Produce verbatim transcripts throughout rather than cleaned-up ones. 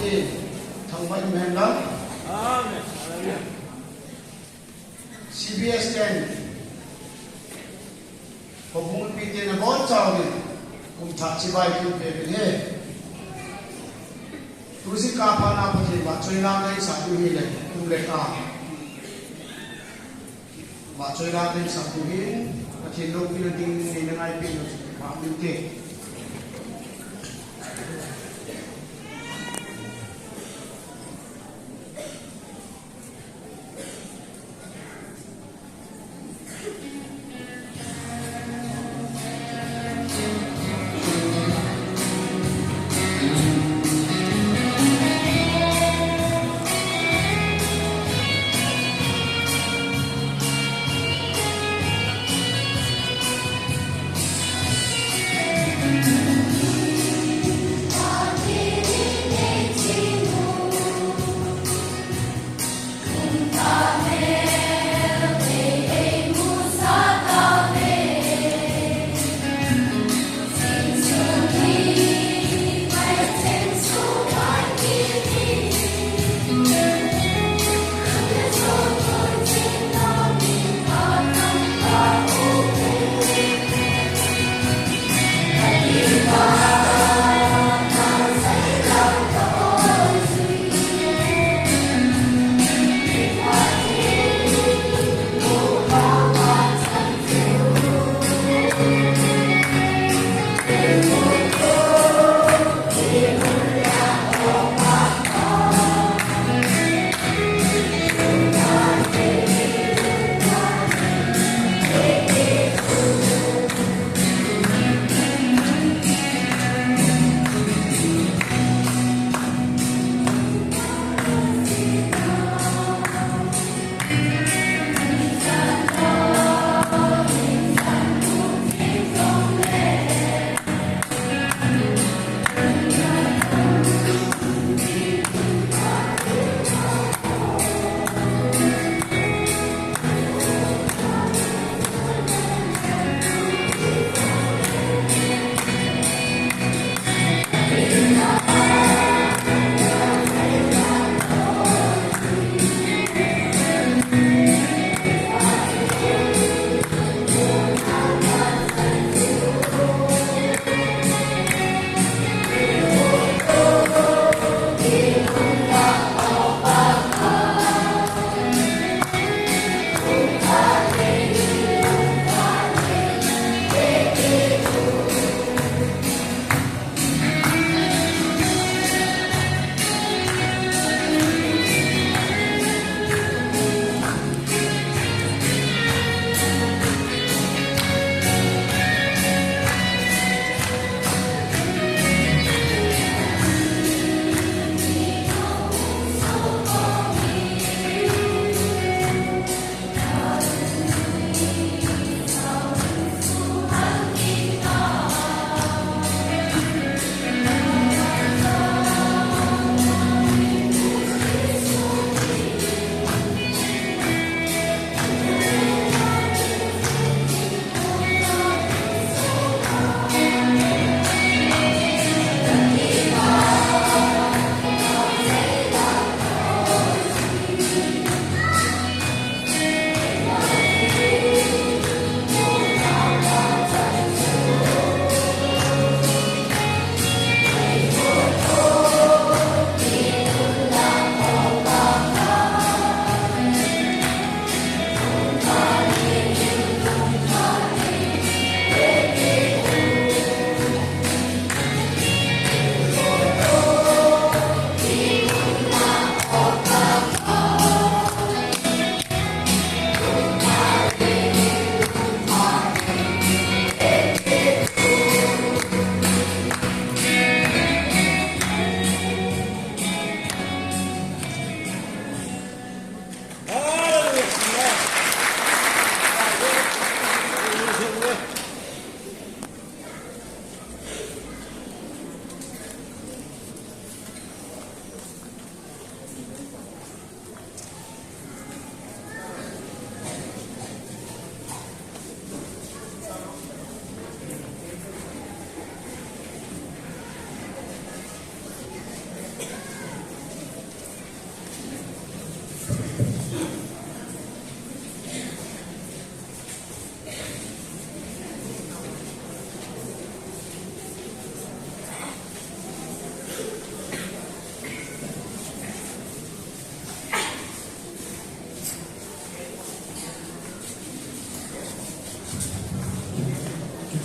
Thangvah in hen lang. C B S ten. Houbung mipite nabonchauvin kum thah chibai kipe uvin ahi. Tujingkah phat'a Pathen vahchoina kahin sah diu ahile, kum le ka vahchoina kahin sah diu ahin, Pathen loupina ding neina ngaipeh lou chu pha uvinte.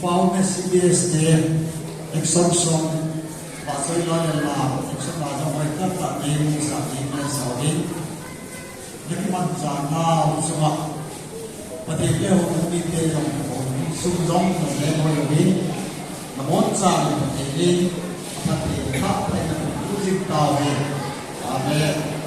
Pau ne C B S te, action song, va soi la le la, action la jong hoi tah tah nei, sa ni mai sa ni. Naki man cha na, suma. Pati le ho ni te jong ho, sum jong na le ho yo ni. Na mon cha ni pati ni, pati kha pati na tu jing ta ve. Amen.